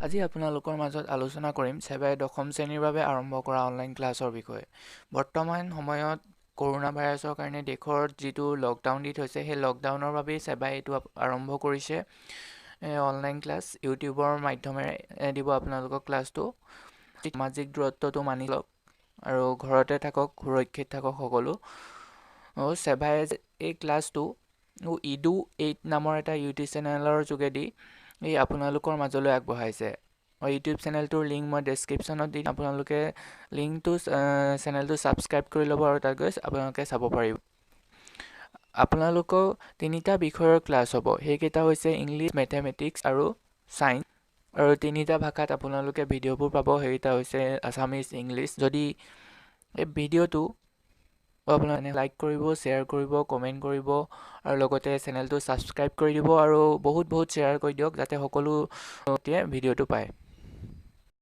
আজি আপোনালোকৰ মাজত আলোচনা কৰিম ছেবাই দশম শ্ৰেণীৰ বাবে আৰম্ভ কৰা অনলাইন ক্লাছৰ বিষয়ে। বৰ্তমান সময়ত কৰোণা ভাইৰাছৰ কাৰণে দেশত যিটো লকডাউন দি থৈছে, সেই লকডাউনৰ বাবেই ছেবাই এইটো আৰম্ভ কৰিছে অনলাইন ক্লাছ। ইউটিউবৰ মাধ্যমেৰে দিব আপোনালোকক ক্লাছটো। সামাজিক দূৰত্বটো মানি লওক আৰু ঘৰতে থাকক, সুৰক্ষিত থাকক সকলো। ছেবাই এই ক্লাছটো ইডু 8 নামৰ এটা ইউটিউব চেনেলৰ যোগেদি এই আপোনালোকৰ মাজলৈ আগবঢ়াইছে। ইউটিউব চেনেলটোৰ লিংক মই ডেছক্ৰিপশ্যনত দিম, আপোনালোকে লিংকটো চেনেলটো ছাবস্ক্ৰাইব কৰি ল'ব আৰু তাত গৈ আপোনালোকে চাব পাৰিব। আপোনালোকৰ তিনিটা বিষয়ৰ ক্লাছ হ'ব, সেইকেইটা হৈছে ইংলিছ, মেথেমেটিক্স আৰু ছায়েন্স। আৰু তিনিটা ভাষাত আপোনালোকে ভিডিঅ'বোৰ পাব, সেইকেইটা হৈছে আছামিজ, ইংলিছ। যদি এই ভিডিঅ'টো আপোনালোকে লাইক কৰিব, শ্বেয়াৰ কৰিব, কমেণ্ট কৰিব আৰু লগতে চেনেলটো ছাবস্ক্ৰাইব কৰি দিব আৰু বহুত বহুত শ্বেয়াৰ কৰি দিয়ক, যাতে সকলোৱে ভিডিঅ'টো পায়।